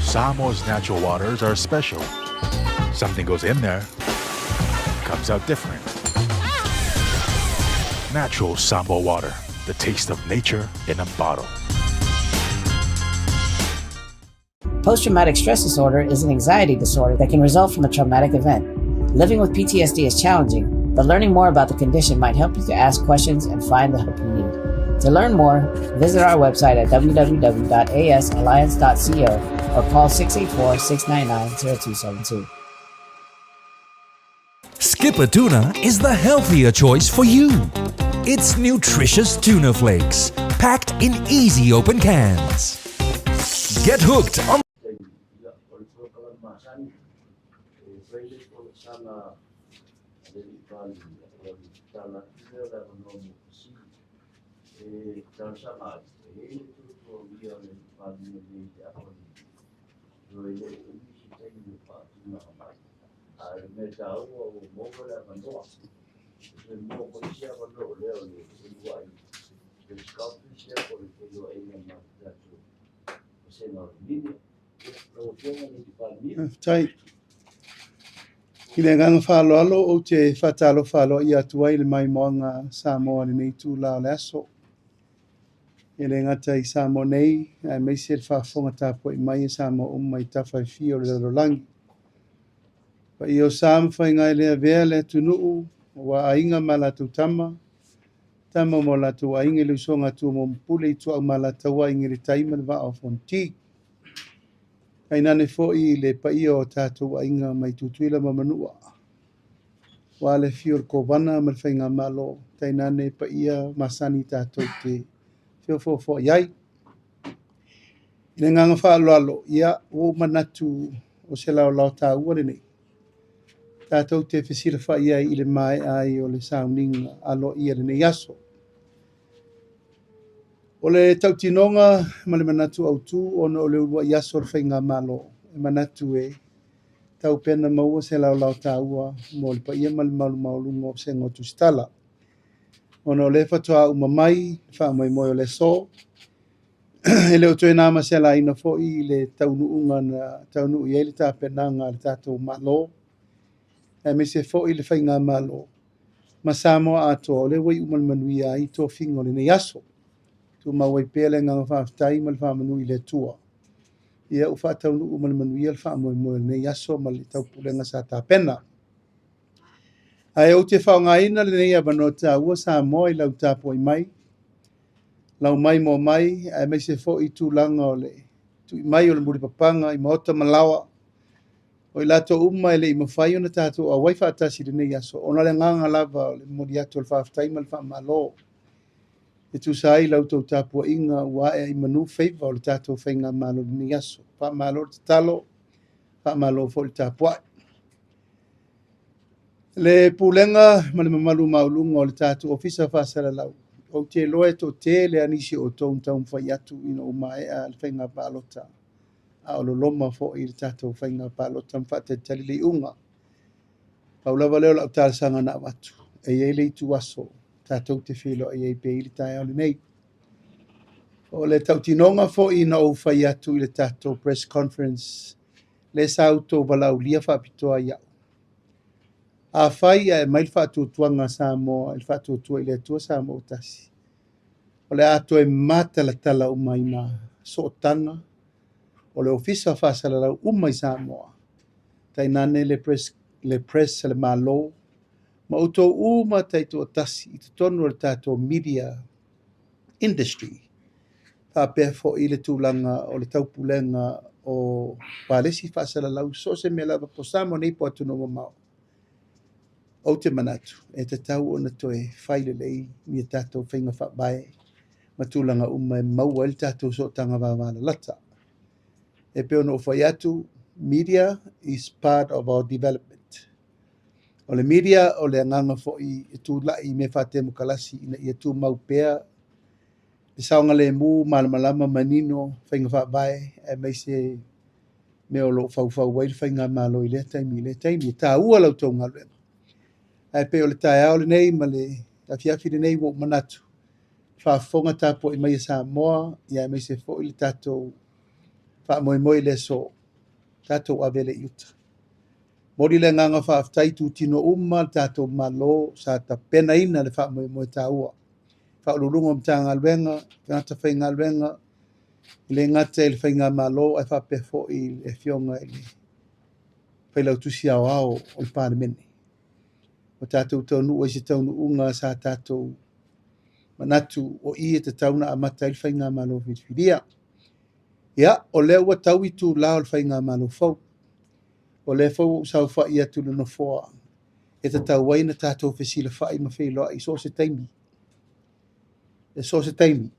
Samoa's natural waters are special. Something goes in there, comes out different. Natural Samoa water, the taste of nature in a bottle. Post traumatic stress disorder is an anxiety disorder that can result from a traumatic event. Living with PTSD is challenging, but learning more about the condition might help you to ask questions and find the help you need. To learn more, visit our website at www.asalliance.co or call 684 699 0272. Skipper Tuna is the healthier choice for you. It's nutritious tuna flakes, packed in easy open cans. Get hooked on taimi, ia, o le polokalame masani e fai le talosaga a le Alii Palemia, o le tatala atu lea o le avanoa mo fesili e talosaga ai, e i ai le tuatuagia o le Alii Palemia nei i le Apolima, ioe, e le o umi se taimi o faatulaga mai, a o le mea taua ua maua le avanoa, e toe maua foi isi avanoa o lea o le uluai press conference lea po o le feiloaiga ma le tatou vasega o le media. Lau Afioga i le Palemia. Faafetai. I le agaga faaaloalo ou te faatalofa aloaia atu ai i le maimoaga Samoa i lenei itula o le aso. E le gata i Samoa nei, aemaise le faafofoga tapuai mai a Samoa uma i tafa e fia o le lalolagi. Paia o sa ma faiga e le avea le atunuu, aua aiga ma latou tama, tama ma o latou aiga i le usoga a Tumua ma Pule, Ituau ma Alataua, Aiga i le Tai ma le Vaa o Fonoti. Tainane foi le paia o tatou aiga mai Tutuila ma Manua, aua le afio o le Kovana ma le Faigamalo, tainane paia masani tatou te feofoofoai ai. I le agaga faaaloalo, ia, ua ou manatu o se laolao taua lenei tatou te fesilafai ai i le maea ai o le sauniga aloaia i lenei aso. O le tautinoga ma le manatu autu ona o le uluai aso o le Faigamalo, e manatu e tau pea ona maua se laolao taua mo le paia ma le mamalu maualuga o Vasega o Tusitala. Ona o lea faatoa uma mai le faamoemoe o le aso, e le o toe na ma se alaina foi le taunuuga na taunuu i ai le tapenaga a le tatou Malo, aemaise foi le Faigamalo ma Samoa atoa, o lea ua iu ma le manuia ai tofiga o lenei aso. Tumau ai pea le agaga faafetai ma le faamanu i le Atua. Ia ua faataunuu ma le manuia le faamoemoe o lenei aso ma le taupulega sa tapena. Ae ou te faaaogaina lenei avanoa taua Samoa i lau tapuai mai, lau maimoa mai, aemaise foi tulaga o le tui mai o le mulipapaga i maota ma laoa, o i latou uma e le i mafai ona tatou auai faatasi i lenei aso, ona o le agaga lava o le momoli atu o le faafetai ma le faamalo e tusa ai la outou tapuaiga ua ae ai i manu faiva o le tatou Faigamalo i lenei aso. Faamalo le tatalo, faamalo foi le tapuai. Le pulega ma le mamalu maualuga o le tatou Ofisa Faasalalau, ou te iloa e toatele lava nisi o outou na taumafai atu ina ua maea le faiga palota, a o loloma foi le tatou faiga palota ma faatalitali le iuga. Pau lava lea o lau talosaga na avatu, e i ai le ituaso tatou te feiloai ai pea i le taeao lenei. O le tautinoga foi na ou fai atu i le tatou press conference lea sa outou valaaulia faapitoa ia'u. Afai ae aumai le faatuatuaga a Samoa i le faatuatua i le Atua Samoa ua tasi, o le a toe matalatala uma ai nā sootaga o le Ofisa Faasalalau uma i Samoa, tainane le press, le press a le Malo, ma outou uma taitoatasi i totonu o le tatou media industry, faapea foi le tulaga o le taupulega o palesi faasalalau, so o se mea lava po o Samoa nei po o atunuu mamao. Ou te manatu e tatau ona toe fai lelei ni a tatou faiga faavae ma tulaga uma e maua ai le tatou sootaga vavalalata. E pei ona ou fai atu, media is part of our development. O le media o le agaga foi e tulai i mea faatemokalasi ina ia tumau pea le saogalemu, malamalama, manino faiga faavae, aemaise mea o lo o faufau ai le Faigamalo i lea taimi i lea taimi. E taua la outou galuega. Ae pei o le taeao lenei ma le afiafi lenei ua ou manatu, faafofoga tapuai mai e Samoa, aemaise foi le tatou faamoemoe i le aso. tatou ave lea i uta. Momoli le agaga faafetai i itutino uma o le tatou Malo sa tapenaina le faamoemoe taua. Faauluuluga o Matagaluega, tagata faigaluega, e le gata i le Faigamalo ae faapea foi i le Afioga i le Failautusi Aoao o le Palemene. Ua tatou taunuu ai i se taunuuga sa tatou manatu o i e tatau ona amata ai le Faigamalo filifilia. Ia, o lea ua tau itula o le Faigamalo fou. O lea foi ua ou saofai atu i le Nofoa e tatau ai ona tatou fesilafai ma feiloai i so o se taimi, i so o se taimi,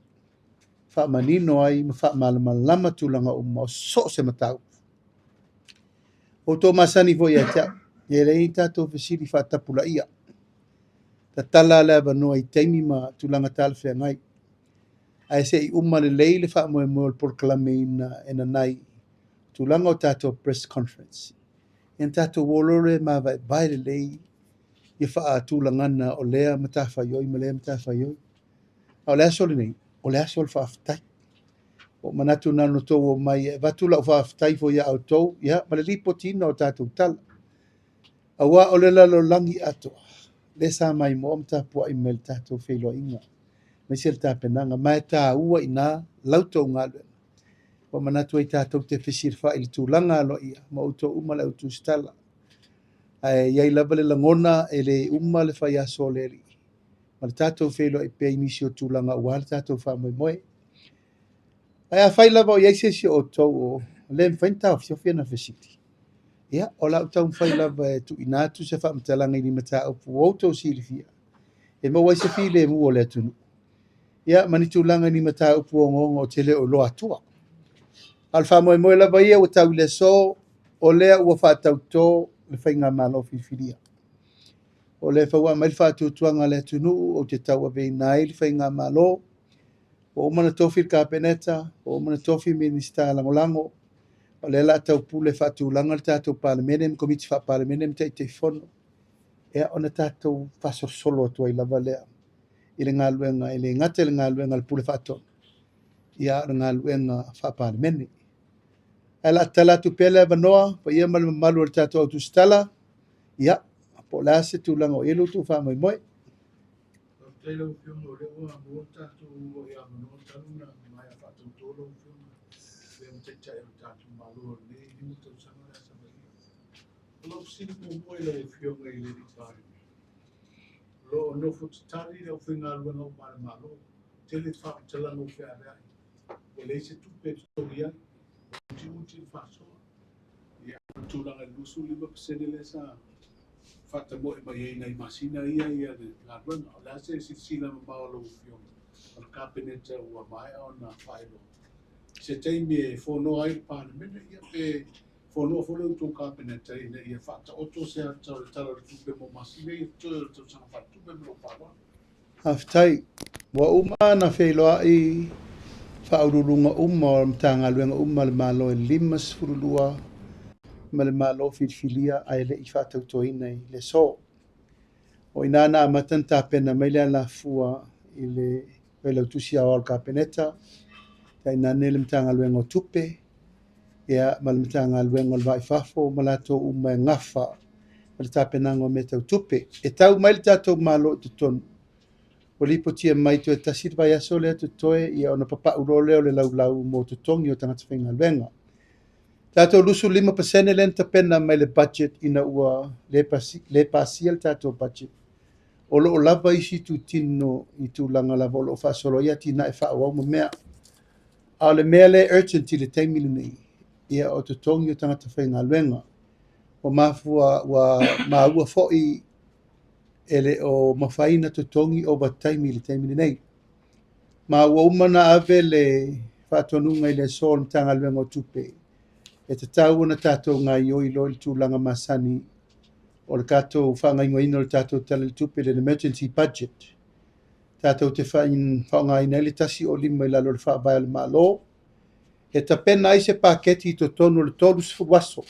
faamanino ai ma faamalamalama tulaga uma o so o se mataupu. Ua outou masani foi ia te au, e leai ni tatou fesili faatapulaia. Tatala le avanoa i taimi ma tulaga talafeagai. Ae se i uma lelei le faamoemoe o le polokalameina e nanai tulaga o tatou press conference. Ia ona tatou o loa lea e mavaevae lelei ia faatulagana o lea matafaioi ma lea matafaioi. A o le aso lenei, o le aso o le faafetai. Ua ou manatu na ona outou omai e avatu lau faafetai foi ia outou, ia, ma le lipotiina o tatou tala. Aua o le lalolagi atoa, lea sa maimoa ma tapuai mai i le tatou feiloaiga, aemaise le tapenaga, ma e taua i ina la outou galuega. Ua manatu ai tatou te fesilafai i le tulaga aloaia ma outou uma le au tusitala. Ae i ai lava le lagona e le uma le faiaso o le Alii ma le tatou feiloai pea i nisi o tulaga aua le tatou faamoemoe. Ae afai lava o i ai se isi o outou o le mafai ona taofiofi ana fesili, ia, o le a ou taumafai lava e tuuina atu se faamatalaga i ni mataupu ua outou silafia e maua ai se filemu o le atunuu, ia, ma ni tulaga i ni mataupu ogaoga ou te le o iloa atua. A o le faamoemoe lava ia ua tau i le aso, o lea ua faatauto le Faigamalo filifilia. O lea foi ua aumai le faatuatuaga a le atunuu ou te tauaveina ai le Faigamalo. Ua uma ona tofi le Kapeneta, ua uma ona tofi Minisita Lagolago, o lea o le a taupule faatulaga le tatou Palemene ma Komiti Faa-Palemene ma Taitaifono, ia ona tatou faasolosolo atu ai lava lea i le galuega, e le gata i le galuega a le Pule Faatonu, ia a o le galuega Faa-Palemene. Ae o le a tatala atu pea le avanoa, paia ma le mamalu o le tatou au tusitala, ia, po o le a se tulaga o i ai lo outou faamoemoe. Faafetai lau Afioga o lea ua maua le tatou avanoa talu ona maea faatauto lau Afioga e ma Taitai o le tatou Malo i lenei 5 tausaga o le a savalia. O lau fesili muamua i lau Afioga i le Palemia, o lo o nofo tatali le aufaigaluega uma a le Malo, tele faamatalaga ua feaveai, ua leai se tupe e totogi ai, ua utiuti le faasoa. Ia, o le tulaga i le 25% lea sa faatamoe mai ai nai masina ia ia le galuega. O le a se silasila mamao a lau Afioga o le Kapeneta ua maea ona faailoa i se taimi e fonoa ai le Palemene, ia pe fonoa foi le outou Kapeneta ina ia faataoto se ata o le Tala o le Tupe mo masina ia totoe o le tausaga faaletupe ma lou faaaloalo. Faafetai. Ua uma ona feiloai faauluuluga uma o Matagaluega uma a le Malo e 52 ma le Malo filifilia ae le i faatautoina i le aso. O i ina na amata ona tapena mai le alafua i le Failautusi Aoao o le Kapeneta, tainane le Matagaluega o Tupe, ia, ma le Matagaluega o le Va i Fafo ma latou uma e gafa ma le tapenaga o mea tau tupe. E tau mai le tatou Malo i totonu, ua lipotia mai toe tasi le vaiaso lea totoe, ia ona papau loa lea o le laulau mo totogi o tagata faigaluega. Tatou 25% lea na tapena mai le budget ina ua le pasia le tatou budget. O lo o lava isi itutino i tulaga lava o lo o faasolo ai atinae faaauau ma mea. A o le mea lea e urgent i le taimi lenei, ia o totogi o tagata faigaluega. Ua mafua, ua maua foi e le o mafai ona totogi ovataimi i le taimi lenei. Ma ua uma ona ave le faatonuga i le aso o le Matagaluega o Tupe, e tatau ona tatou gaoioi loa i le tulaga masani o le tatou faagaoioiga o le tatou Tala i le Tupe, le emergency budget. Tatou te faaaogaina ai le 105 i lalo o le Faavae o le Malo, e tapena ai se paketi i totonu o le 30 aso.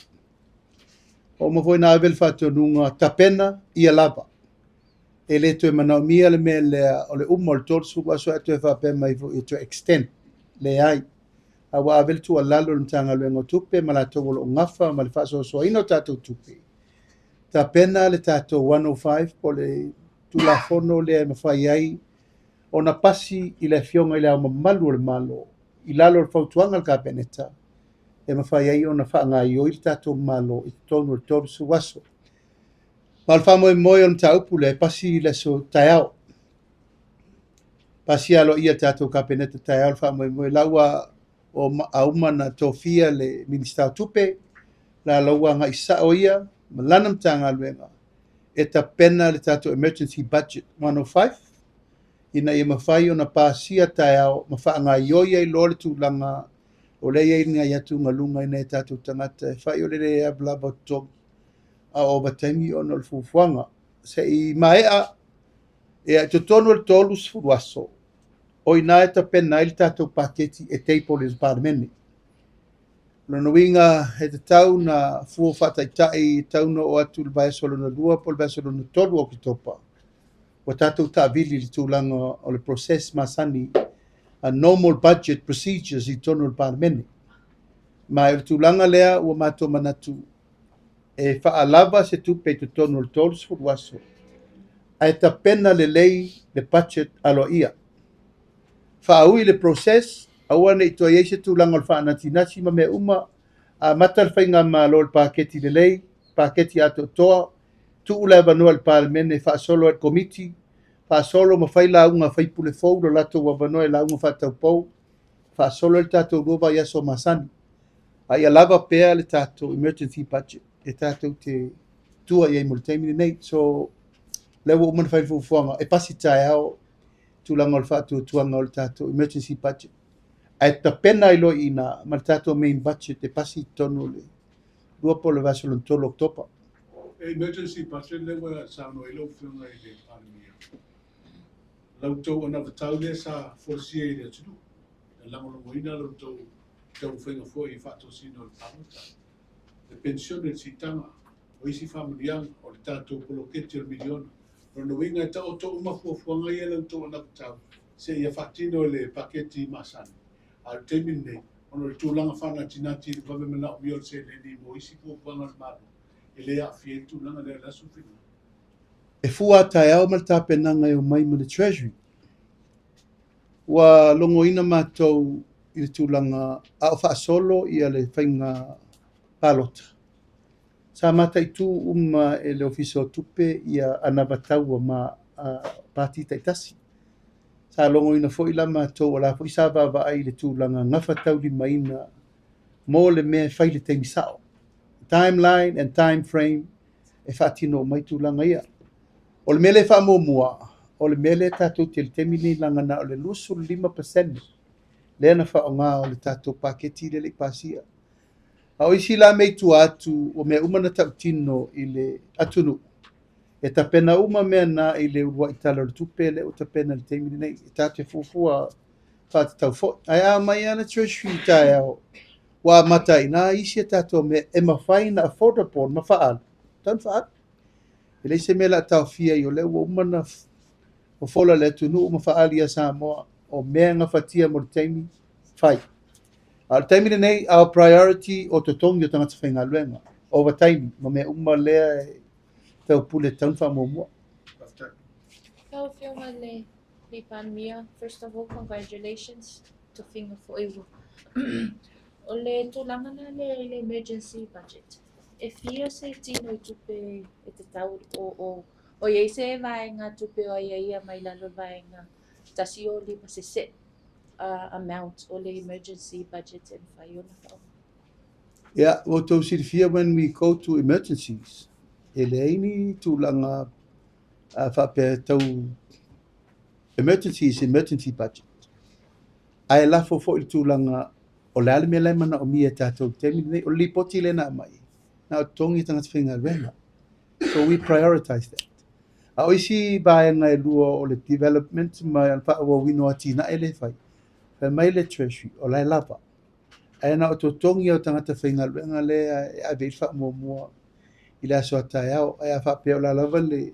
Ua uma foi ona ave le faatonuga tapena ia lava. E le toe manaomia le mea lea o le uma o le 30 aso ae toe faapea mai foi e toe extend. Leai. A ua ave le tuualalo i le Matagaluega o Tupe ma latou o lo o gafa ma le faasoasoaina o tatou tupe, tapena le tatou 105 po o le Tulafono lea e mafai ai ona pasi i le Afioga i Le Ao Mamalu o le Malo i lalo o le fautuaga a le Kapeneta e mafai ai ona faagaoioi le tatou Malo i totonu o le 30 aso. Ma o le faamoemoe o le mataupu lea e pasi i le aso taeao. Pasia aloaia e le tatou Kapeneta taeao le faamoemoe la ua auma na tofia le Minisita o Tupe, la la ua agai sao ia ma lana Matagaluega e tapena le tatou Emergency Budget 105 ina ia mafai ona pasia taeao ma faagaoioi ai loa le tulaga o lea e i ai nai atugaluga i nai o tatou tagata e fai o le le lava o totogi a o ovataimi ona o le fuafuaga. Se i maea ia i totonu o le 30 aso, o i ina e tapena ai le tatou paketi e table i le Palemene. O lona uiga e tatau na fua faataitai e tatau ona oo atu i le vaiaso lona lua po o le vaiaso lona tolu o Oketopa, ua tatou taavili i le tulaga o le process masani, a normal budget procedures i totonu o le Palemene. Ma o le tulaga lea ua matou manatu e faalava se tupe i totonu o le 30 aso, ae tapena lelei le budget aloaia. Faaui le process, aua ne i toe i ai se tulaga o le faanatinati ma mea uma, amata le faigamalo i le paketi lelei, paketi atoatoa, tuu le avanoa i le Palemene e faasolo ai le Komiti, faasolo ma fai lauga a faipule fou lo latou avanoa i lauga faataupou, faasolo ai le tatou 2 vaiaso masani. A ia lava pea le tatou emergency budget e tatou te tua i ai mo le taimi lenei. So, lea ua uma ona fai le fuafuaga e pasi taeao tulaga o le faatuatuaga o le tatou emergency budget. Ae tapena ai loa i ina ma le tatou main budget e pasi i totonu o le 2 po o le vaiaso lona 3 o Oketopa. Emergency budget lea ua saunoa ai lau Afioga i le Palemia, la outou anavatau lea sa folasia i le atunuu, e lagolagoina la outou taumafaiga foi i faatosina o le palota, le penisione, le siitaga, o isi faamanuiaga, o le tatou poloketi o le miliona. O lona uiga e taoto uma fuafuaga ia i la outou anavatau seia faatino i le paketi masani. A o le taimi lenei, ona o le tulaga faanatinati i le vave manaomia o le seleni mo isi fuafuaga a le Malo, e le aafia ai le tulaga lea o le aso finagalo. E fua a taeao ma le tapenaga e omai ma le Treasury. Ua logoina matou i le tulaga a o faasolo ia le faiga palota. Sa mataitu uma e le Ofisa o Tupe ia anavataua ma pati taitasi. Sa logoina foi la matou o la foi sa vaavaai i le tulaga gafataulimaina mo le mea e fai le taimi sao. Timeline and time frame e faatino mai tulaga ia. O le mea lea faamuamua, o le mea lea tatou te le taimi nei laga na o le 25% lea na faaaoga o le tatou paketi lea le i pasia. A o isi la mea i tua atu o mea uma na tautino i le atunuu, e tapena uma mea na i le uluai tala o le tupe lea ua tapena i le taimi lenei. E tatou te fuafua faatatau foi. Ae a mai lava le Treasury i taeao, ua amata ai i ina isi a tatou mea e mafai na affordable ma faaalu, tatau ona faaalu. E leai se mea o le a taofia ai o lea ua uma ona fofola le atunuu ma faaali ia Samoa o mea e gafatia mo le taimi, fai. A o le taimi lenei, our priority o totogi o tagata faigaluega, ovataimi ma mea uma lea e taupule tatau ona faamuamua. Lau Afioga i le Palemia, first of all, congratulations tofiga foi ua. O le tulaga lea le emergency budget, e fia se tino i tupe e tatau o i ai se vaega tupe o aiaia mai lalo o le vaega 105 se set amount o le emergency budget e mafai ona faaaoga. Yeah, ua outou silafia when we go to emergencies, e leai ni tulaga faapea tau emergency is emergency budget. Ae lafo foi le tulaga o le a le mea la e manaomia e tatou i le taimi lenei. O le lipoti lea na aumai, na o totogi tagata faigaluega. So we prioritize that. A o isi vaega e lua o le development ma le faaauauina o atinae lea e fai, fai mai le Treasury, o la e lava. Ae na o totogi o tagata faigaluega lea e ave i le faamuamua i le aso a taeao. Ae a faapea o la lava le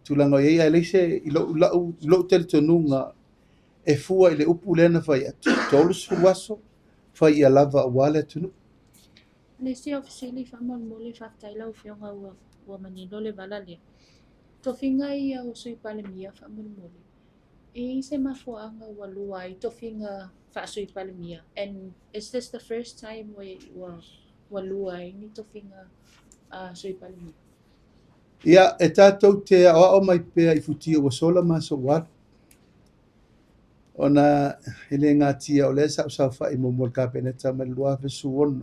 tulaga o i ai, ae leai se, i lou talitonuga, e fua i le upu lea na fai atu, 30 aso, fai ia lava aua le atunuu. O le isi au fesili faamolemole, faafetai lau Afioga ua ua manino le vala lea. Tofiga ia o Sui Palemia faamolemole, e i ai se mafuaaga ua lua ai tofiga faa-Sui Palemia and is this the first time ua ua ua lua ai ni tofiga a Sui Palemia? Ia, e tatou te aoao mai pea i futia ua sola ma aso ua alu. Ona e le gatia o lea sa ou saofai muamua i le Kapeneta mai le 2016,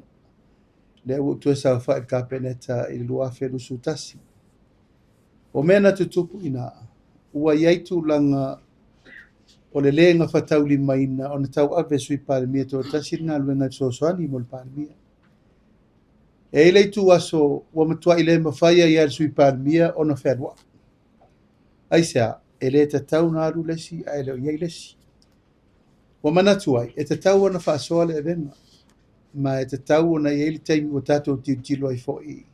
lea ua ou toe saofai i le Kapeneta i le 2021. O mea na tutupu i ina, ua i ai tulaga o le le gafataulimaina ona tauave e Sui Palemia e toatasi le galuega e fesoasoani mo le Palemia. E i ai le itu aso ua matuai le mafai ai lava e le Sui Palemia ona fealuai. Aisea? E le tatau ona alu le isi ae le o i ai le isi. Ua manatu ai, e tatau ona faasoa le avega, ma e tatau ona i ai le taimi ua tatou tilotilo ai foi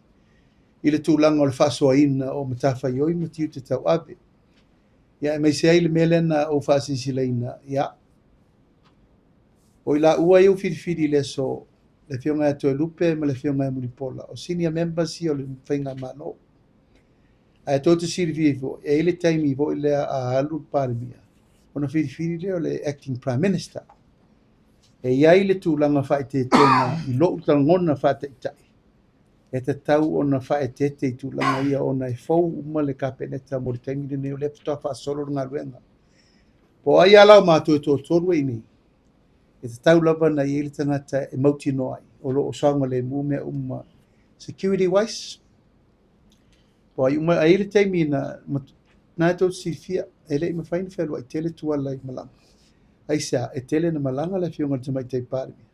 i le tulaga o le faasoaina o matafaioi ma tiute tauave. Ia, aemaise ai le mea lea na ou faasilasilaina, ia, o i laua ia ua filifili i le aso, le Afioga ia Toelupe ma le Afioga ia Mulipola, o senior members ia o le Faigamalo. Ae tou te silafia foi, e i ai le taimi foi lea a alu le Palemia, ona filifili lea o le acting Prime Minister. E i ai le tulaga faaeteetega i lou lagona faataitai, e tatau ona faaeteete i tulaga ia ona e fou uma le Kapeneta mo le taimi lenei o lea faatoa faasolo le galuega. Po o ai lava la o matou e toatolu e i inei, e tatau lava ona i ai le tagata e mautinoa ai o lo o saogalemu mea uma security wise. Po o ai uma, ae i ai le taimi na, na e tou te silafia, e le i mafai ona fealuai tele Tuala i malaga. Aisea? E tele na malaga le Afioga i le Tamaitai Palemia.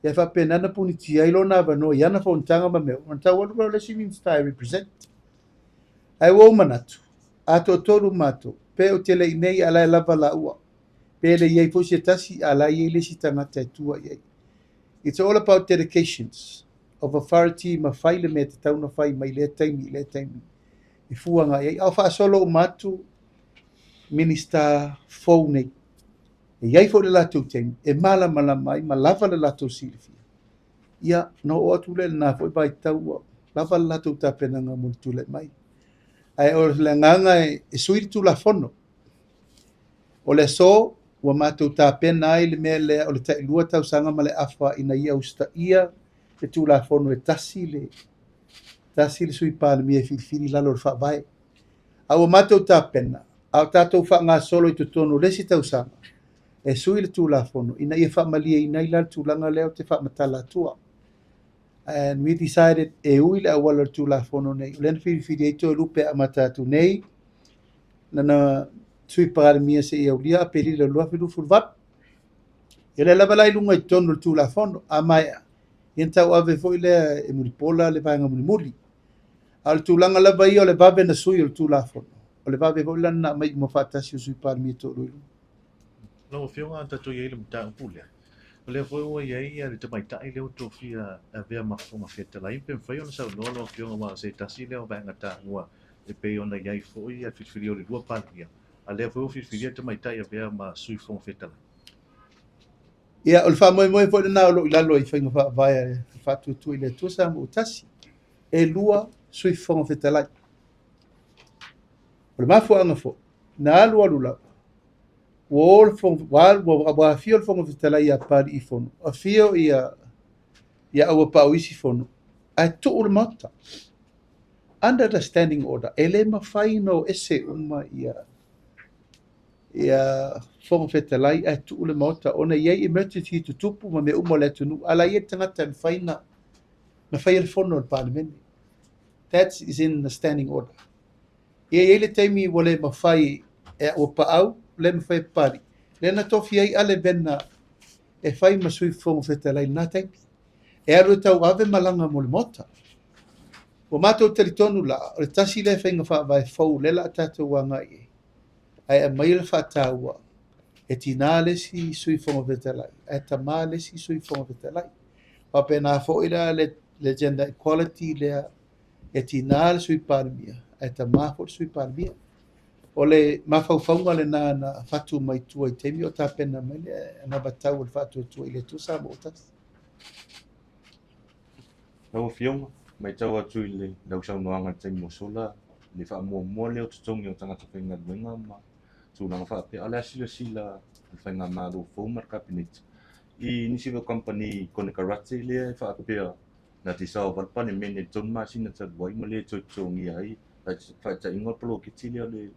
Ia e faapena ona punitia ai lona avanoa i ana fonotaga ma mea uma, ona tau alu lea o le isi Minisita e represent. Ae ua ou manatu, a toatolu matou, pe ou te le i nei a la e lava laua, pe le i ai foi se tasi a la e i ai le isi tagata e tua i ai. It's all about dedications of authority ma fai le mea e tatau ona fai mai lea taimi i lea taimi e fua agai ai. A o faasolo uma atu Minisita fou nei, e i ai foi le latou taimi e malamalama ai ma lava le latou silafia. Ia, ona oo atu lea i lena foi vaitau ua lava le latou tapenaga mo le tulai mai. Ae o le agaga e sui le Tulafono. O le aso ua matou tapena ai le mea lea o le tailua tausaga ma le afa ina ia usitaia le Tulafono e tasi le tasi le Sui Palemia e filifili i lalo o le Faavae. A ua matou tapena, a o tatou faagasolo i totonu o le isi tausaga e sui le Tulafono ina ia faamalieina ai la le tulaga lea ou te faamatala atua. And we decided e ui le auala o le Tulafono nei, o lea na filifili ai Toelupe e amata atu nei, lana Sui Palemia seia aulia Aperila 2028. Ia lea lava la i luga i totonu o le Tulafono, a maea, ia ona tauave foi lea e Mulipola le vaega mulimuli. A o le tulaga lava ia o le vave na sui o le Tulafono, o le vave foi la na aumai uma faatasi o Sui Palemia e toalua i luga. Lau Afioga, a tatou i ai i le mataupu lea, o lea foi ua i ai le tamaitai lea ua tofia e avea ma Fofoga Fetalai, pe mafai ona saunoa lau Afioga aua o se tasi lea o vaega taua e pei ona i ai foi le filifilia o le lua Palemia, a lea foi ua filifilia le tamaitai e avea ma Sui Fofoga Fetalai. Ia, o le faamoemoe foi lena o lo o i lalo i faiga faavae a le Faatuatua i le Atua Samoa ua Tasi, e lua Sui Fofoga Fetalai. O le mafuaaga foi, na alualu lava, ua o le fofoga, ua, ua afio le Fofoga Fetalai ia Papalii Fono, afio ia, ia Auapaau isi Fono, ae tuu le Maota. Under the standing order, e le mafai ona o ese uma ia, ia Fofoga Fetalai ae tuu le Maota ona e i ai emergency tutupu ma mea uma o le atunuu, a la e i ai le tagata e mafai ona na faia le fono a le Palemene. That is in the standing order. Ia e i ai le taimi ua le mafai e Auapaau, le mafai e Papalii, lea na tofi ai Ale Vena e fai ma Sui Fofoga Fetalai i lena taimi. E alu e tauave malaga mo le Maota. Ua matou talitonu la, o le tasi lea faiga faavae fou lea o le a tatou agai i ai, ae aumai le faataua, e tinā le isi Sui Fofoga Fetalai, ae tamā le isi Sui Fofoga Fetalai. Faapena foi la le, le gender equality lea, e tinā le Sui Palemia, ae tamā foi le Sui Palemia. O le mafaufauga lenā na fatu mai tua i taimi o tapena mai le anavatau o le Faatuatua i le Atua Samoa ua Tasi. Lau Afioga, matau atu i le lau saunoaga i le taimi ua sola, le faamuamua lea o totogi o tagata faigaluega ma tulaga faapea. A o le a silasila le Faigamalo fou ma le Kapeneta i nisi foi o kamupani konekarate lea e faapea na te saova le Palemene i le 3 masina talu ai ma le toe totogia ai faataitaiga o le poloketi lea o le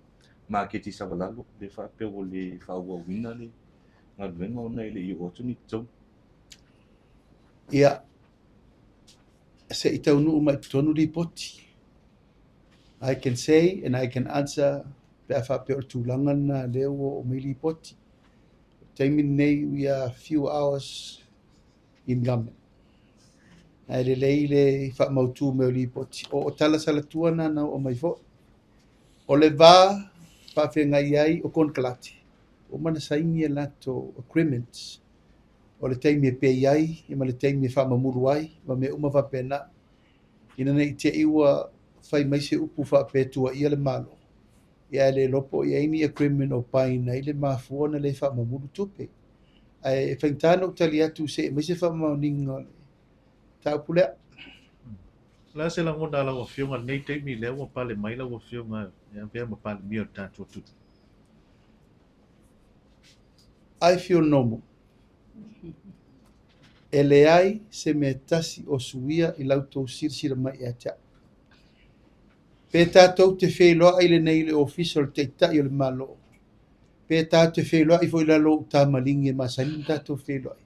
maketi i Savalalo lea faapea ua le faaauauina le galuega ona e le i oo atu ni totogi. Ia, se i taunuu mai i totonu lipoti. I can say and I can answer pe a faapea o le tulaga lena lea ua oo mai lipoti. O le taimi lenei, we are few hours in government. Ae lelei le faamautu mai o lipoti. O tala salatua na na oo mai foi. O le va faafeagai ai o konekarate, ua uma ona saini a latou agreements o le taimi e pay ai ma le taimi e faamamulu ai ma mea uma faapena. Ina ne i te i ua fai mai se upu faapea tuuaia le Malo, ia ae le iloa po o i ai ni agreement o bind ai le mafua ona le faamamulu tupe. Ae faigata ona ou tali atu se i aumai se faamaoniga o le mataupu lea. O le a se lagona a lau Afioga i lenei taimi lea ua pale mai lau Afioga e avea ma Palemia o le tatou atunuu? I feel normal. E leai se mea tasi o suia i la outou silasila mai ia te au. Pe tatou te feiloai lenei i le Ofisa o le Taitai o le Malo, pe tatou te feiloai foi i lalo o ou tamaligi e masani ona tatou feiloai,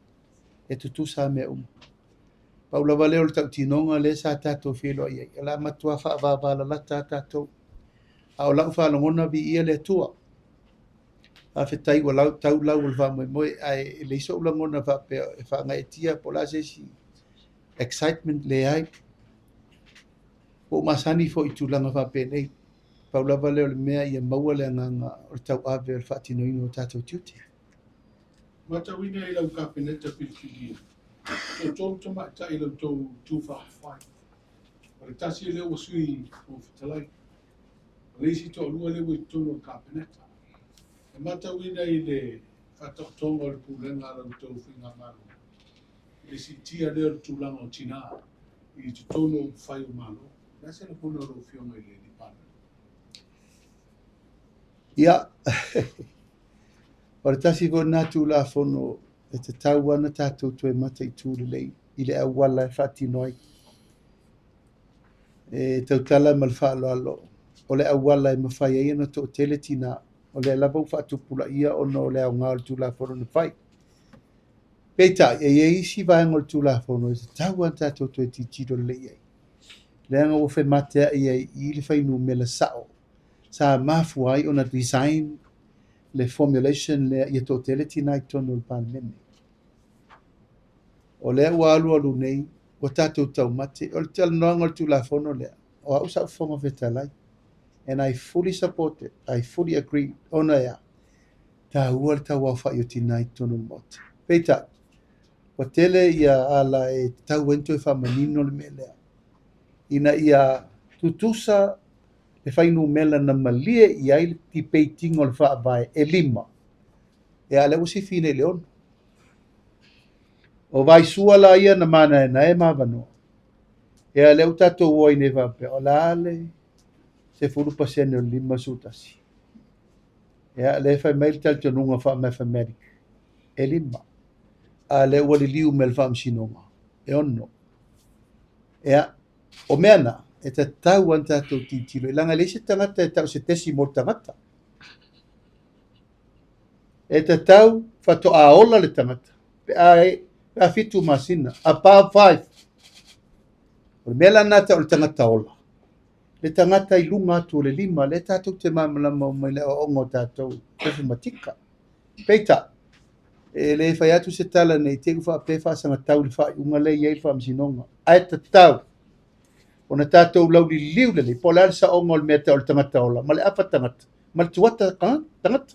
e tutusa lava mea uma. Pau lava lea o le tautinoga lea sa tatou feiloai ai, o le a matua faavavalalata lava tatou. A o lau faalogona, viia le Atua. Faafetai ua lau tau lau o le faamoemoe, ae e leai so'u lagona faapea e faagaeetia po o le a se isi excitement, leai. Ua ou masani foi i tulaga faapenei. Pau lava lea o le mea ia maua le agaga o le tauave o le faatinoina o tatou tiute. Matauina i lau Kapeneta filifilia, toatolu tamaitai i la outou Itu Faaupufai. O le tasi lea ua Sui Fofoga Fetalai, o le isi toalua lea ua i totonu o le Kapeneta. E matauina i le faataotoga o le pulega a la outou Faigamalo, i le siitia lea o le tulaga o tinā i totonu o upufai o Malo. O le a se lagona o lau Afioga i le Palemia? Ia, o le tasi foi lena Tulafono e tatau lava ona tatou toe mataitu lelei i le auala e faatino ai. E tautala ma le faaaloalo, o le auala e mafai ai ona toatele tinā, o lea lava ua faatupulaia ona o le aoga o le Tulafono na fai. Peitai, e i ai isi vaega o le Tulafono e tatau lava ona tatou toe tilotilo lelei i ai, leaga ua femateai ai i le fuainumera sao sa mafua ai ona design le formulation lea ia toatele tinā i totonu o le Palemene. O lea ua alualu nei, ua tatou taumate. O le talanoaga o le Tulafono lea, o au sa ou Fofoga Fetalai, and I fully support it, I fully agree, ona e a? Taua le tauaofai o tinā i totonu o le Maota. Peitai, ua tele ia ala e tatau ai ona toe faamanino le mea lea, ina ia tutusa le fuainumera na malie i ai le debate ina o le faavae e 5, ia a lea ua sifi nei i le 6. O vaisua la ia na manaenae ma avanoa. Ia lea ua tatou o ai nei faapea, o le a le 10% o le 51. Ia lea e fai mai le talitonuga faa-mathematic, e 5. A lea ua liliu mai le Faamasinoga, e 6. Ia, o mea na, e tatau lava ona tatou tilotilo, leaga e leai se tagata e tau se decimal tagata. E tatau faatoa ola le tagata pe a 7 masina, above 5. O le mea la lena tau o le tagata ola. Le tagata i luga atu o le 5, lea tatou te malamalama uma i le aoaoga o tatou matematika. Peitai, e le fai atu se tala nei te i ua faapea faasagatau le faaiuga lea e i ai le Faamasinoga. Ae tatau ona tatou lauliliu lelei, po o le a le saoga o le mea tau o le tagata ola, ma le afa tagata, ma le tuata tagata.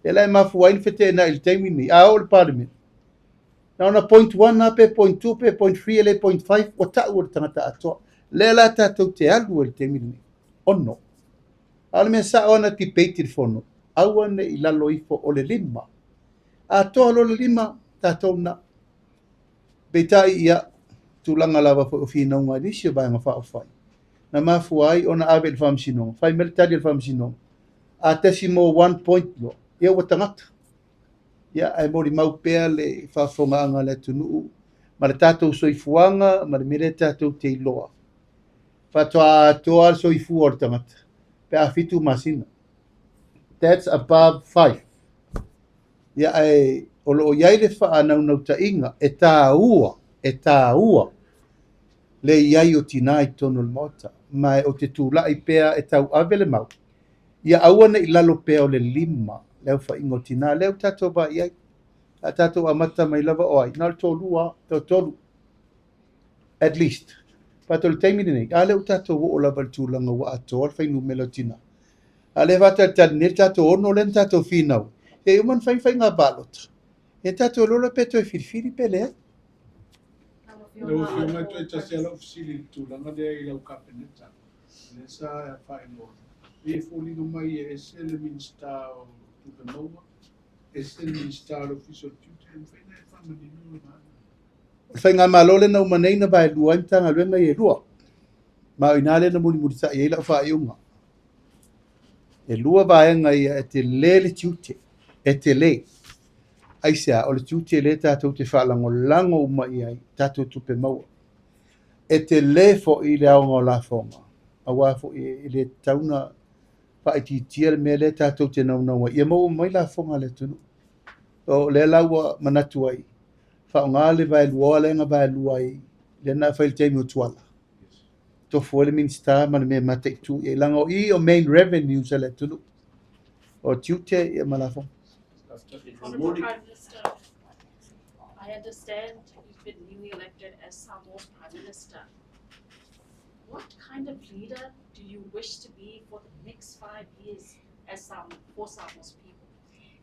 E la e mafua ai le feteenai i le taimi nei, a oo i le Palemene, na ona 0.1 lava pe 0.2 pe 0.3 e le 0.5, ua tau o le tagata atoa. Lea la tatou te alu ai i le taimi lenei, 6. A o le mea sa'o ana debate i le fono, aua ne i lalo ifo o le lima. Atoa loa le lima, tatou na. Peitai ia, tulaga lava foi o finauga i nisi o Vaega Faaupufai, na mafua ai ona ave i le Faamasinoga, fai mai le tali a le Faamasinoga, a tasi mo one point loa, ia ua tagata. Ia, ae molimau pea le faafofogaaga a le atunuu ma le tatou soifuaga ma le mea lea tatou te iloa. Faatoa atoa le soifua o le tagata pe a 7 masina. That's above 5. Ia, ae o lo o i ai le faanaunautai e tāua, e tāua le i ai o tinā i totonu o le Maota. Ma o te tula'i pea e tauave le mau. Ia aua ne i lalo pea o le lima le aofaiga o tinā. Lea ua tatou vaai ai. A tatou amata mai lava o ai. Na o le toalua, toatolu. At least. But o le taimi lenei, a lea ua tatou oo lava i le tulaga ua atoa le fuainumera o tinā. A lea faatalitali nei le tatou ono lea na tatou finau. E uma na fai faiga palota. E tatou iloa loa pe toe filifili pe leai. Lau Afioga e toe tasi lava lau fesili i le tulaga lea i lau Kapeneta, lea sa faailoa. E pei e foliga mai e ese le Minisita o Tupe Maua, ese le Minisita o le Ofisa o le Tiute, e mafai ona e faamanino le vaega? O le faigamalo lea na uma nei na vaelua ai Matagaluega ia e lua. Ma o i ina lea na mulimulitai ai lau faaiuga. E lua vaega ia e tele le tiute, e tele. Aisea, o le tiute lea tatou te faalagolago uma i ai, tatou tupe maua. E tele foi le aoga o lafoga, aua foi e le tatau ona faaitiitia le mea lea tatou te naunau ai, ia maua mai lafoga a le atunuu. O lea la ua manatu ai, faaaoga le vaelua lea na vaelua ai, lea na fai i le taimi o Tuala. Tofu ai le Minisita ma le mea e mataitu i ai, leaga o i o main revenues a le atunuu. O tiute ia ma lafoga. Honourable Prime Minister, I understand you've been newly elected as Samoa's Prime Minister. What kind of leader do you wish to be for the next 5 years as for Samoa's people?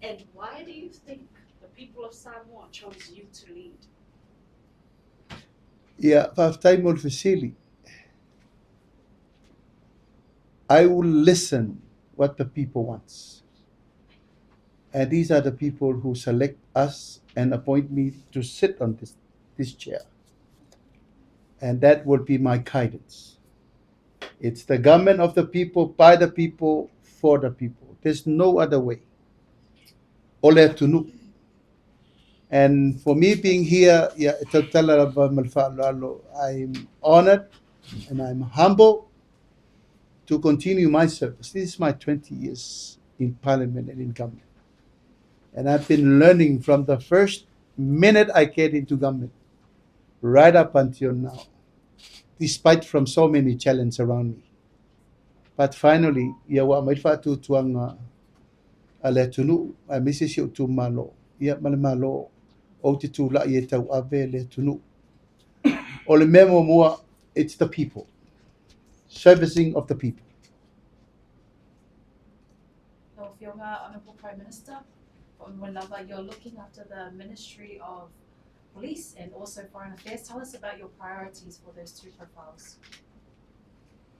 And why do you think the people of Samoa chose you to lead? Ia, faafetai mo le fesili. I will listen what the people wants. And these are the people who select us and appoint me to sit on this chair. And that will be my guidance. It's the government of the people, by the people, for the people. There's no other way. O le atunuu. And for me being here, yeah, e tautala lava ma le faaaloalo, I'm honored and I'm humble to continue my service. This is my 20 years in parliament and in government. And I've been learning from the first minute I get into government right up until now, despite from so many challenges around me. But finally, ia ua aumai le faatuatuaga a le atunuu, aemaise si ou itumalo, ia ma le Malo, ou te tula'i e tauave le atunuu. O le mea muamua, it's the people. Servicing of the people. Lau Afioga, Honourable Prime Minister, lava, you're looking after the Ministry of Police and also Foreign Affairs. Tell us about your priorities for those two profiles.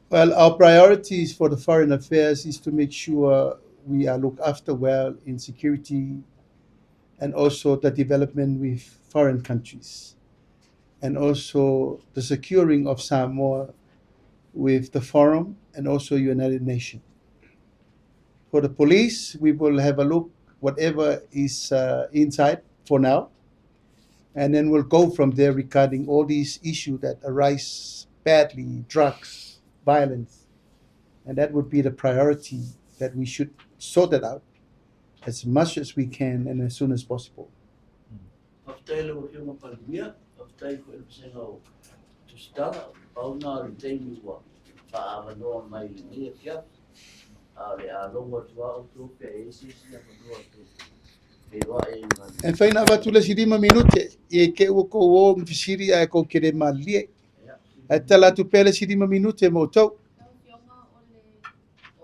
Well, our priorities for the foreign affairs is to make sure we are looked after well in security and also the development with foreign countries and also the securing of Samoa with the forum and also United Nations. For the police, we will have a look whatever is inside for now, and then we'll go from there regarding all these issues that arise badly, drugs, violence, and that would be the priority that we should sort it out as much as we can and as soon as possible. Faafetai lau Afioga Palemia, faafetai foi le vasega o Tusitala, pau na o le taimi ua faaavanoa mai lenei afiafi. A o le a logo atu lava outou pe a i ai se isi avanoa tou te feiloai ai ma E mafai ona avatu le isi 5 minute i te i ua tou o ma fesili ae tou te le malilie. Ae tatala atu pea le isi 5 minute mo outou. Lau Afioga o le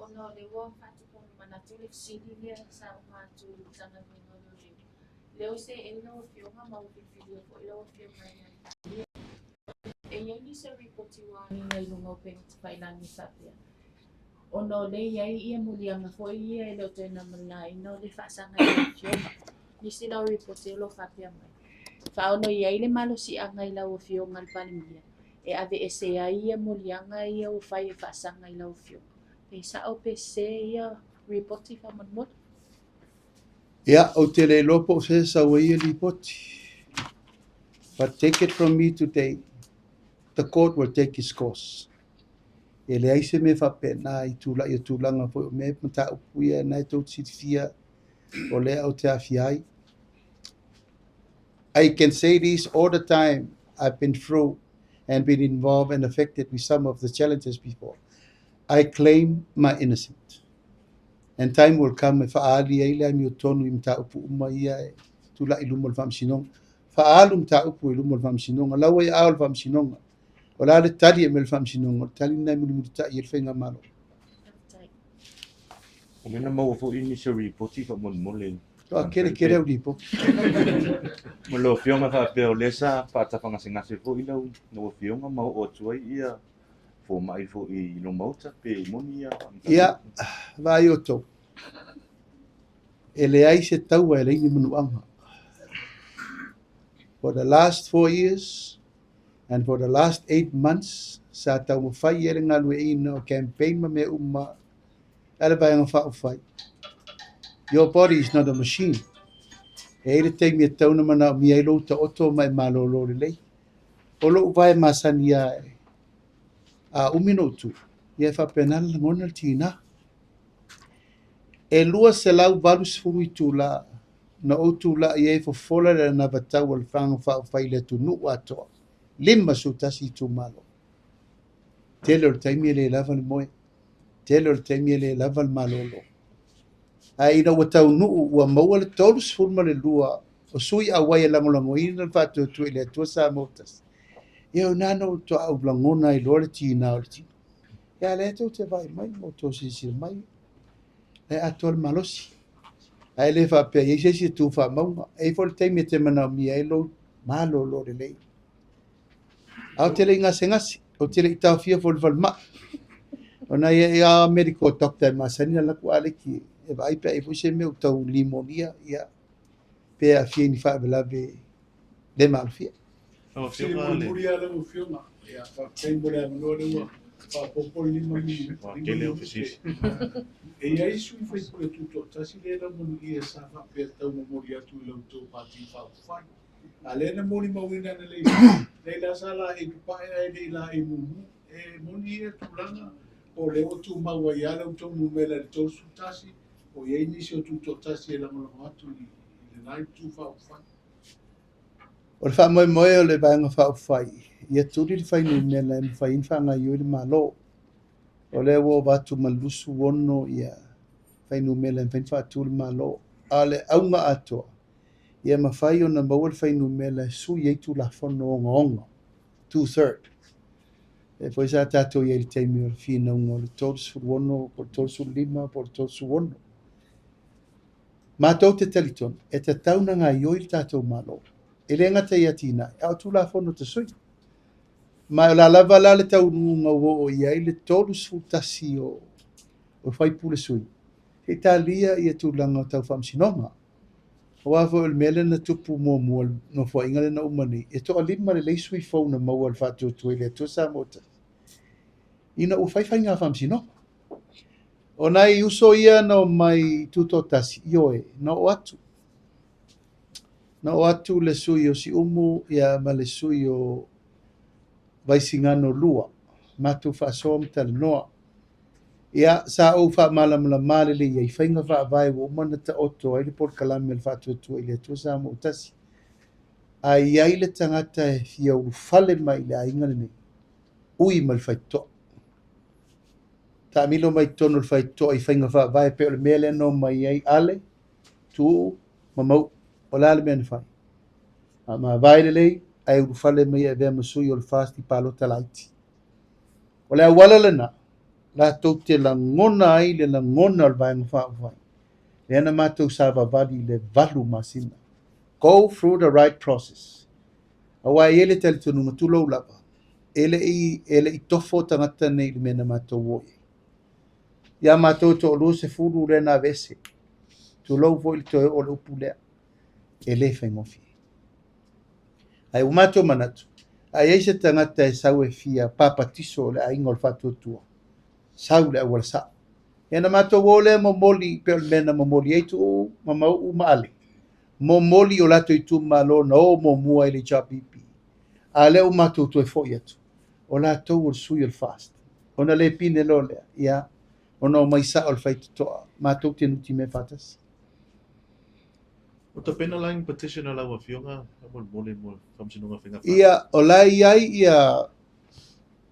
ona o le ua faatupu manatu le fesili lea sa uma atu i le Matagaluega o Leoleo. Lea ua seei lau Afioga ma ua filifilia foi lau Afioga i le E i ai nisi o ripoti ua agiga i luga o upega tafailagi faapea. Ona o lea e i ai ia muliaga foi ia e le o toe namalaaina o le faasaga i lau Afioga. Nisi la o ripoti o lo o faapea mai, faaono i ai le malosiaga i lau Afioga i le Palemia e aveese ai ia moliaga ia ua fai e faasaga i lau Afioga. Pe sao pe sese ia ripoti faamolemole? Ia, ou te le iloa po o fea e sau ai ia lipoti. But take it from me today, the court will take its course. E leai se mea faapena i tula'i o tulaga foi o mea mataupu ia na e tou te silafia o lea ou te aafia ai. I can say this all the time, I've been through and been involved and affected with some of the challenges before. I claim my innocent. And time will come e faaali ai le amiotonu i mataupu uma ia e tula'i i luma o le Faamasinoga. Faaalu mataupu i luma o le Faamasinoga. La ua i aao o le Faamasinoga. O le a le tali e aumai e le Faamasinoga, o le tali lena e mulimulita'i ai le Faigamalo. O lea na maua foi nisi o ripoti faamolemole. Toa kele kele au lipoti. Ma lau Afioga faapea o lea sa faatafagasegase foi lau lau Afioga ma oo atu ai ia fomai foi i lou maota pe moni ia faamatalaga. Ia, vaai outou. E leai se taua e leai ni manuaga. For the last 4 years and for the last 8 months, sa taumafai ai le galueaiina o campaign ma mea uma a le Vaega Faaupufai. Your body is not a machine. E i ai le taimi e tatau ona manaomia ai lou taoto ma e malolo lelei. O lou vae masani lava e a umi ona ou tu, ia e faapena le lagona le tiga. E 280 itula na ou tulai ai e fofola le anavatau a le Vaega Faaupufai i le atunuu atoa, 51 itumalo. Tele o le taimi e le lava le moe, tele o le taimi e le lava le malolo. Ae ina ua taunuu ua maua le 32 o sui auai e lagolagoina le faatuatua i le Atua Samoa ua tasi, ia o ina na ou toau lagona ai loa le tiga o le tino. Ia lea tou te vaai mai ma outou silasila mai, e atoa le malosi. Ae le faapea i ai se isi e tu faamauga. E i ai foi le taimi e te manaomia ai lou malolo lelei. Ae ou te le i gasegase, ou te le i taofia foi i le falemai. O nai a medical doctor e masani ona alu atu Aleki e vaai pe a i ai foi se mea ua tau limonia, ia, pe aafia i ni faalavelave le maalofia. Lau Sili Afioga le mulimuli lava lau Afioga. Ia, faafetai mo le avanoa lea ua faaopoopo le Ua tele au 5 minute. fesili. E i ai sui usufono tutoatasi lea na manuia sa faapea tau momoli atu i la outou Pati Faaupufai. A lea na molimauina analeila, nei la sa laei papae ae le i laei mumu. E moni ia tulaga, po o lea ua tumau ai lava la outou numera i le 31, o i ai nisi o tutoatasi e lagolago atu i lena Itu Faaupufai. O le faamoemoe o le Vaega Faaupufai, ia tuli le fuainumera e mafai ai ona faagaoioi le Malo. O lea ua ova atu ma le 26 ia fuainumera e mafai ona faatu le Malo. A o le auga atoa, ia mafai ona maua le fuainumera e sui ai Tulafono ogaoga, 2/3. E foi sa tatou i ai i le taimi o le finauga o le 36 po o le 35 po o le 36. Matou te talitonu, e tatau ona gaoioi le tatou Malo. E le gata i atinae, a o Tulafono tasui. Ma o le a lava la le taunuuga ua oo i ai le 31 o faipule sui, se i talia ia tulaga o tau faamasinoga. Aua foi o le mea lea na tupu muamua i le nofoaiga lea na uma nei, e toalima lelei sui fou na maua e le faatuatua i le Atua Samoa ua tasi, ina ua fai faiga faamasinoga. O nai uso ia na omai tutoatasi, ioe, na oo atu. Na oo atu le sui o Siumu ia ma le sui o Vaisigano 2, matou faasoa ma talanoa. Ia, sa ou faamalamalama lelei ai faiga faavae ua uma ona taoto ai le polokalame o le faatuatua i le Atua Samoa ua tasi. A i ai le tagata e fia ulufale mai i le aiga lenei, ui mai le faitotoa. Taamilo mai totonu o le faitotoa i faiga faavae pei o le mea lea na omai ai Ale, Tuuu ma Mauu. O le a le mea na fai? Faamavae lelei ae ulufale mai e avea ma sui o le FAST i palota laiti. O le auala lena, latou te lagona ai le lagona o le Vaega Faaupufai, lea na matou savavali i le 8 masina. Go through the right process. Aua e i ai le talitonuga tulou lava, e le i tofo tagata nei i le mea na matou o i ai. Ia matou e toa-20 lea na aveese. Tulou foi le toe oo o le upu lea, e le faigofie. Ae ua matou manatu, a i ai se tagata e sau e fia papatiso le aiga o le faatuatua, sau i le auala sao. Ia na matou o lea momoli, pei o le mea na momoli ai Tuuu ma Mauu ma Ale, momoli i o latou itumalo na o muamua i le HRPP. A o lea ua matou toe foi atu, o latou o le sui o le FAST. Ona le pine loa lea, ia, ona omai sao le faitotoa, matou te nutimea faatasi. Ua tapena la ni petition a lau Afioga faamolemole mo le Faamasinoga o Faiga Palota? Ia, o la e i ai ia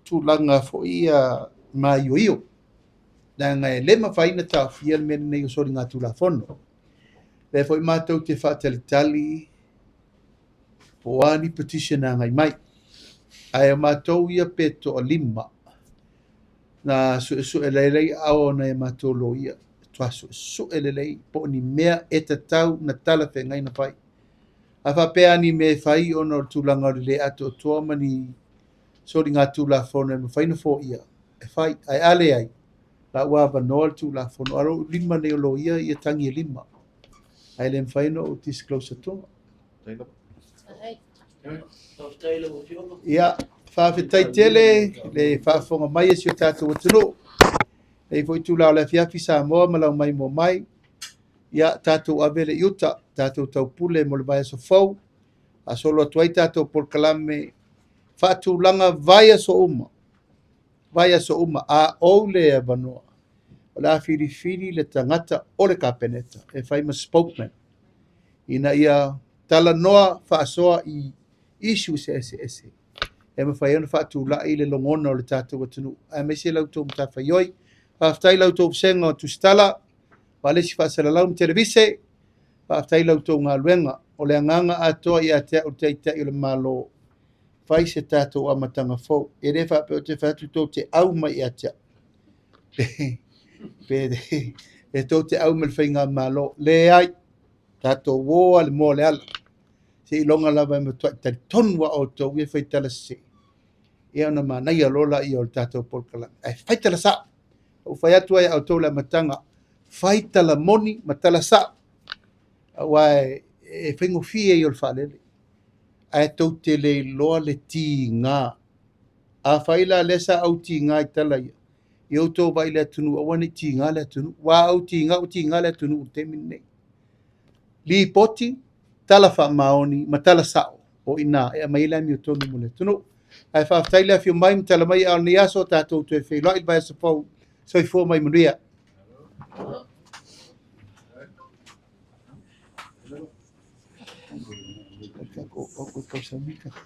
tulaga foi ia maioio, leaga e le mafai ona taofia le mea lenei o soligatulafono. O lea foi matou te faatalitali po o a ni petition e agai mai. Ae o matou ia pe toalima na suesue lelei aao o nai a matou loia, matua suesue lelei po o ni mea e tatau ona talafeagai ona fai. A faapea lava ni mea e fai ona o le tulaga o le le atoatoa ma ni soligatulafono e mafai ona foia, e fai. Ae a leai, la ua avanoa le Tulafono. A o lou lima nei o loia ia tagi e lima, ae le mafai ona ou disclose atua. Ia, faafetai tele le faafofoga mai a si o tatou atunuu. Lenei foi itula o le afiafi Samoa ma lau maimoa mai. Ia, tatou ave le i uta, tatou taupule mo le vaiaso fou. Faasolo atu ai tatou polokalame faatulaga vaiaso uma. Vaiaso uma, a ou le avanoa, o le a filifili le tagata o le Kapeneta e fai ma spokesman ina ia talanoa faasoa i issues eseese e mafai ai ona faatulai le logona o le tatou atunuu, aemaise la outou matafaioi. Faafetai i la outou vasega o Tusitala, Faalesi Faasalalau ma Televise, faafetai i la outou galuega. O le agaga atoa ia te au le Taitai o le Malo, fai se tatou amataga fou. E le faapea ou te fai atu tou te au mai ia te au, pe tou te au mai le faigamalo. Leai, tatou o lava i le moa o le ala. Seiloga lava e matuai talitonu lava outou ia e fai tala sese, ia ona manaia loa lea o le tatou polokalame. Ae fai tala sao. Ua ou fai atu ai ia outou i le amataga, fai tala moni ma tala sao, aua e faigofie ia o le faalele. Ae tou te le iloa le tiga. Afai la lea sa ou tiga i tala ia, ia outou vaai i le atunuu, aua ne i tiga le atunuu. Aua a ou tiga, ua tiga le atunuu i le taimi lenei. Lipoti, tala faamaoni ma tala sao, o i ina e aumai ai le amiotonu mo le atunuu. Ae faafetai le afio mai ma tala mai a o lenei aso, tatou toe feiloai i le vaiaso fou. Soifua ma ia manuia.